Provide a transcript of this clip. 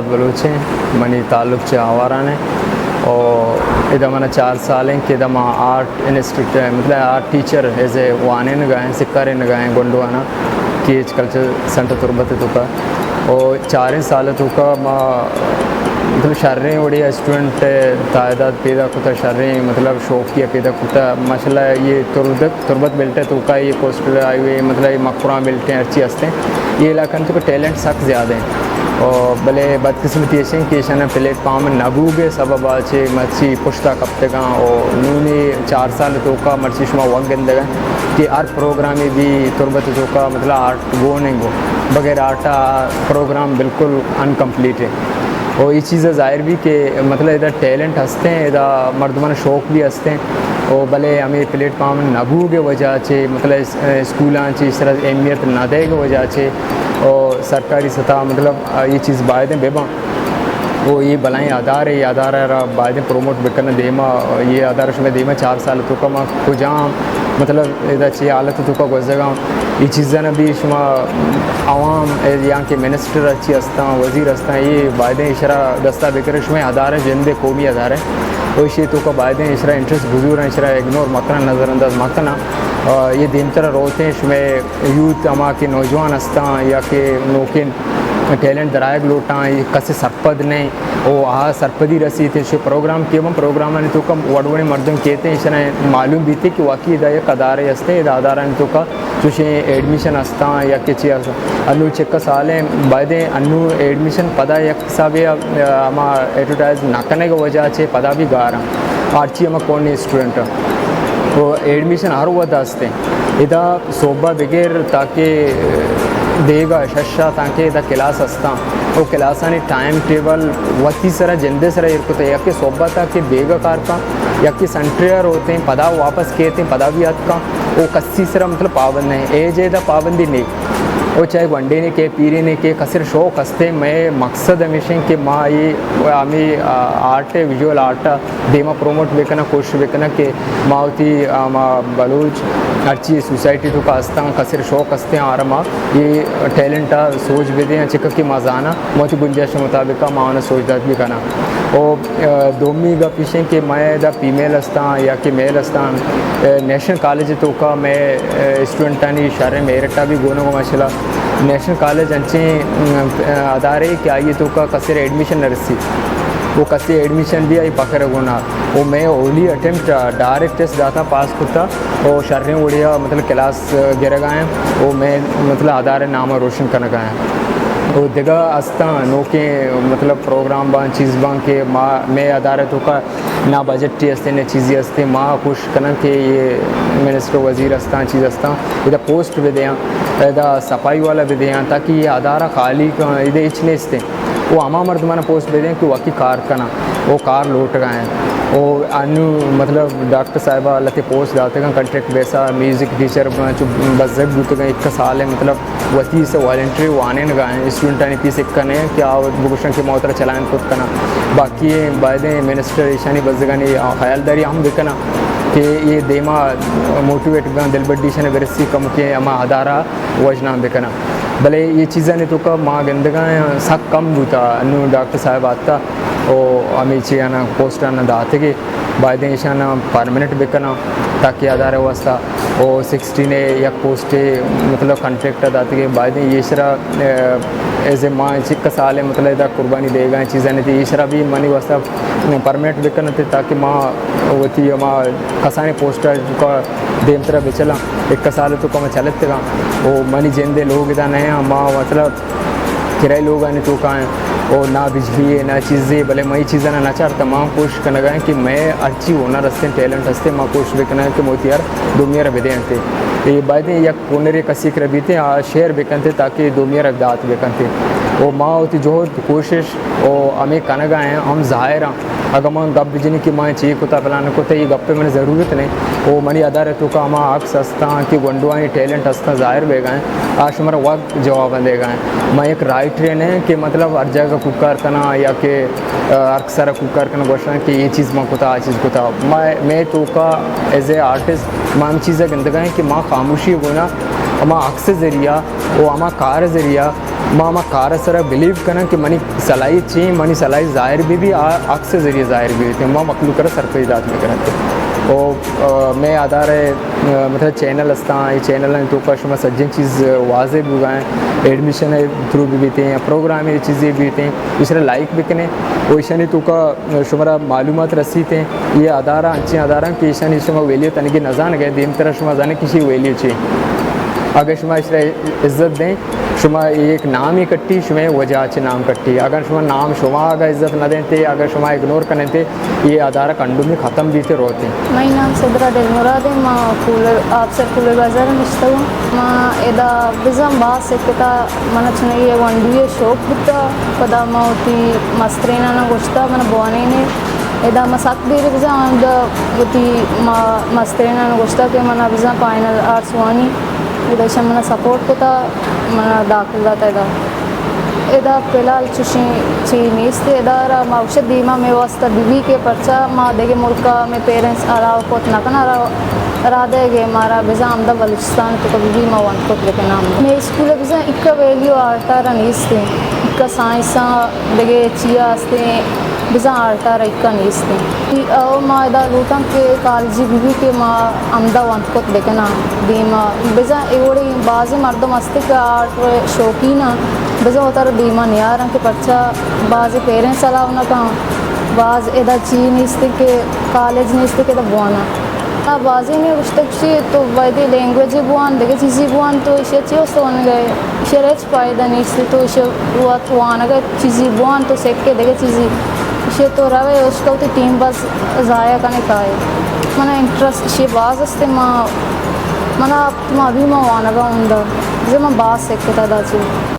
بلوچ ایں، منی تعلق چہ آواران ایں۔ او ادا منا چار سال ایں کہ ادا ما آرٹ انسٹیٹیوٹ، مطلب آرٹ ٹیچر ایز اے وانینگا ایں، سکارینگا ایں گونڈوانا کیچ کلچر سینٹر تربت توکا۔ او چاریں سال توکا ما مطلب شریں وڑے اسٹوڈنٹ تعداد پیدا کتا، شریں مطلب شوقیہ پیدا کتا۔ ماشاءاللہ یہ تربت، تربت بیلٹ توکا یہ کوسٹل ہائی وے، مطلب یہ مکران بیلٹ ہرچی ہستیں، یہ علاقہ توکا ٹیلنٹ سک زیادہ ایں۔ او بلے بدقسمتی ایش ایں کہ ایشانا پلیٹ فارم نہ بوگے سبب آ چہ مرچی پشتا کپتگاں۔ او نونی چار سال توکا مرچی شما وگ گندگا کہ ہر پروگرامے بھی تربت توکا مطلب آرٹ گون ایں گو، بغیر آرٹا پروگرام بالکل انکمپلیٹ ایں۔ او یہ چیز ظاہر بھی کہ مطلب ادا ٹیلنٹ ہستیں، ادا مردمان شوق بھی ہستیں۔ او بلے ہمیں پلیٹ فارم نہ بوگے وجہ چہ مطلب اس-، اسکولاں چہ اس طرح اہمیت نہ دے گے وجہ چہ او سرکاری سطح مطلب یہ چیز بائدیں بباں۔ او یہ بلائیں ادارے، یہ ادارہ را بائدیں پروموٹ بکنن دیما، یہ ادارہ شمئے دیما چار سال توکا ما کجام مطلب ادا چی حالت توکا گوزگاں۔ یہ چیزاں بھی شما عوام یا کہ منسٹر اچی ہستاں، وزیر ہستاں، یہ بائدیں اشرا دستا بکرے، شمئے ادارہ جند قومی ادارہ او اشی توکا بائدیں اشرا انٹرسٹ بزورن، اشرا اگنور مکنن، نظر انداز مکنن۔ آ، یہ دیمترا روتیں شمئے یوتھ ہما کہ نوجوان ہستاں یا کہ نوکیں ٹیلنٹ درائگ لوٹاں، اے کسے سرپد نئیں، او آ سرپدی رسیت، شو پروگرام کیباں، پروگرامانی توکا وڑ وڑیں مردم کیت، ایشاں معلوم بیت کہ واقعی ادا یک ادارے ہستیں، ادا ادارانی توکا چوشیں ایڈمیشن ہستاں یا کہ چی ہستاں۔ انو چکا سالیں بایدیں انو ایڈمیشن پدا یک حسابے، آ، ہما ایڈورٹائز نہ کنگ وجہ چہ پدا بھی گاراں، ہرچی ہما کونی اسٹوڈنٹ۔ تو ایڈمیشن ہر وقت ہستیں۔ ادا صوبہ بگر تاکہ دیگا ششا تانکہ ادا کلاس ہستاں، او کلاسانی ٹائم ٹیبل وتی سرا جندے سرا ایر کتا، یکے صوبہ تاکہ بیگا کار کاں، یکے سنٹریا روتیں، پدا واپس کیتیں، پدا بھی اتکاں، او کسی سرا مطلب پابند نہ ایں، اے جے ادا پابندی نئیں۔ او چاہے گونڈینے کہ پیرینے کہ کسر شوق ہستیں، مئے مقصد ہمیشیں کہ ما اے ہمیں آرٹ، ویژول آرٹ دیما پروموٹ بکناں، کوشش بکناں کہ ما وتی، آ، ما بلوچ ہرچی سوسائٹی توکا ہستاں، کسر شوق ہستیں، آرا ما اے ٹیلنٹ ءَ سوج بدیاں، چکہ کہ ما زاناں، ما وتی گنجائش مطابق ما آناں سوج دات بکناں۔ او، آ، دومی گپ ایشیں کہ مئے ادا فیمیل ہستاں یا کہ میل ہستاں، آ، نیشنل کالج توکا مئے، آ، اسٹوڈنٹانی شریں میرٹ ءَ بھی گونگ ماشاءاللہ۔ نیشنل کالج انچیں، آ، ادارے کہ آئی توکا کسر ایڈمیشن نہ رسی۔ او کسے ایڈمیشن بھی آئی پکر گونا۔ او مئے اولی اٹیمپٹ ءَ ڈائریکٹ ٹیسٹ داتا، پاس کتا۔ او شریں وڑیا مطلب کلاس گرگا ایں۔ او مئے مطلب ادارے نام روشن کنگا ایں۔ او دگہ استاں نوکیں مطلب پروگرام باں، چیز باں کہ ما، مئے ادارے توکا نہ بجٹی استیں، نہ چیزی استیں۔ ما کوشش کناں کہ یہ منسٹر وزیر استاں، چیز استاں، ادا پوسٹ بدیاں، ادا صفائی والا بدیاں، تاکہ یہ ادارہ خالی کاں، ادا ہچ نیستیں۔ او ہما مردمانا پوسٹ بدیاں کہ واقعی کار کناں، او کار لوٹگا ایں۔ او انو مطلب ڈاکٹر صاحبا لتے پوسٹ داتگاں، کنٹریکٹ بیسا میوزک ٹیچر چو بزگ بوتگاں، ایک سال ایں مطلب وتی سے والنٹری وانینگا ایں، اسٹوڈنٹانی پیسہ کنے کہ آ بگوشن کہ ما وترا چلائن کت کناں۔ باقی بایدیں منسٹر ایشانی بزگانی خیالداری ہم بکناں کہ یہ دیما موٹیویٹ بکن، دلبڈی ایشاں برسی، کمکے ہما ادارہ وژنام بکناں۔ بلے یہ چیزانی توکا ما گندگا ایں سک کم بوتا، انو ڈاکٹر صاحب آتا او ہمے چیانا پوسٹانا داتگے، بایدیں ایشانا پرمننٹ بکناں تاکہ ادارہ واسطہ او سکسٹین ءَ یک پوسٹے مطلب کنٹریکٹ ءَ داتگیں، بایدیں ایشرا، اے، ایز اے ما چک سال ءَ مطلب ادا قربانی دیگا ایں، چیزاں تی ایشرا بھی منی واسطہ پرمننٹ بکنت تاکہ ما وتی ہما کسانیں پوسٹ ءَ توکا دیمترا بچلاں۔ یک سال توکا ما چلتگاں۔ او منی جندے لوگ ادا نہ ایں، ما مطلب کرای لوگانی توکا ایں، او نہ بجلی ایں، نہ چیزے، بلے ما اے چیزانا نہ چارتا، ما کوشش کنگا ایں کہ مئے ہرچی ہنر ہستیں، ٹیلنٹ ہستیں، ما کوشش بکنگا ایں کہ ما وتی ہر دومی را بدینتے۔ اے بایدیں یک ہنرے کسی کرا بیتے، آ شیئر بکنتے تاکہ دومی را دات بکنتے۔ او ما وتی جہد، کوشش او ہمے کنگا ایں، ہم ظاہر ایں۔ اگاں من گپ بجنی کہ من چی کتا، پلان کتا، اے گپ ءِ من ضرورت نہ ایں۔ او منی ادارہ توکا ہما عکس ہستاں کہ گونڈوانی ٹیلنٹ ہستاں، ظاہر بیگا ایں، آ شمارا وت جواب دیگا ایں۔ من یک رائٹرے نہ ایں کہ مطلب ہر جاگہ کوکار کناں یا کہ، آ، ہر کسارا کوکار کناں گوشاں کہ اے چیز من کتا، آ چیز کتا۔ مئے، مئے توکا ایز اے آرٹسٹ ما ہم چیزا گندگا ایں کہ ما خاموشی گونا ہما عکس ذریعہ او ہما کار ذریعہ ما ہما کار ءِ سرا بلیو کناں کہ منی صلاحیت چی ایں، منی صلاحیت ظاہر بہ بی، آ عکس ءِ ذریعے ظاہر بہ بیت، ما مخلوق ءَ را سرپرست دات بہ کناں۔ او، آ، مئے ادارہ، آ، مطلب چینل استاں، اے چینلانی توکا شما سجیں چیز واضح بوگا ایں، ایڈمیشن ءِ تھرو بہ بیتیں یا پروگرام ءِ چیزے بہ بیتیں، ایشرا لائک بہ کنیں، او ایشانی توکا شمارا معلومات رسیتیں۔ اے ادارہ انچیں ادارہ کہ ایشانی شما ویلیو تنگی نہ زانگ ءَ، دیمترا شما زانیں کہ ایشی ویلیو چی۔ اگہ شما ایشرا عزت دیں، شما یک نامے کٹی، شمئے وجہ چہ نام کٹی۔ اگر شما نام شما اگہ عزت نہ دینتے، اگر شما اگنور کننتے، اے ادارہ کنڈومی ختم بیتے روتے۔ منی نام صدرہ دلمراد ایں، ما کولر، آپسر کولر بازار ءَ نشتگوں۔ ما ادا بزاں باز سکتا، من چنئی ونڈوی شوق بوتا، پدا ما وتی مسترینانا گوشتا، من بوانینے۔ ادا ما سک دیر بزاں، ادا وتی ما مسترینانا گوشتا کہ منا بزاں فائنل آرٹس وانی۔ ادا ایشاں منا سپورٹ کتا، منا داخل داتا ادا۔ ادا فی الحال چوشیں چی نیست، ادا را ما گوشت دیما مئے واسطہ بہ بی کہ پرچا ما دگہ ملکا مئے پیرنٹس الاؤ کت نہ کناں، را-، را دئیگ ءَ مارا بزاں ہمدا بلوچستان توکا بہ بی ما ونت کت بکناں۔ مئے اسکول بزاں اکا ویلیو آرٹا را نیست ایں، اکا سائنسا دگہ چیا ہستیں، بزاں آرٹا را اکا نیست ایں۔ او ما ادا لوٹاں کہ کالجی بہ بی کہ ما ہمدا ونت کت بکناں دیما۔ بزاں اے وڑیں بازیں مردم ہست کہ آرٹ ءِ شوقین آں، بزاں وتارا دیما نیاراں کہ پرچا باز پیرنٹس الاؤ نہ کن، باز ادا چی نیست کہ کالج نیست کہ ادا بواناں۔ آ بازینے گوشتگ چی تو ویدی لینگویج بوان، دگہ چیزی بوان، تو ایشی چی است ونگ ءَ؟ ایشی ہچ فائدہ نیست، تو ایشی وت وانگ ءَ چیزی بوان، تو سکے دگہ چیزی۔ ایشی تو روے اشکا وتی ٹیم بس ضائع کنے کائے۔ منا انٹرسٹ ایشی باز است، ما، منا ما بھی ما وانگا ہوندا، بزاں ما باز سکتا دا چی۔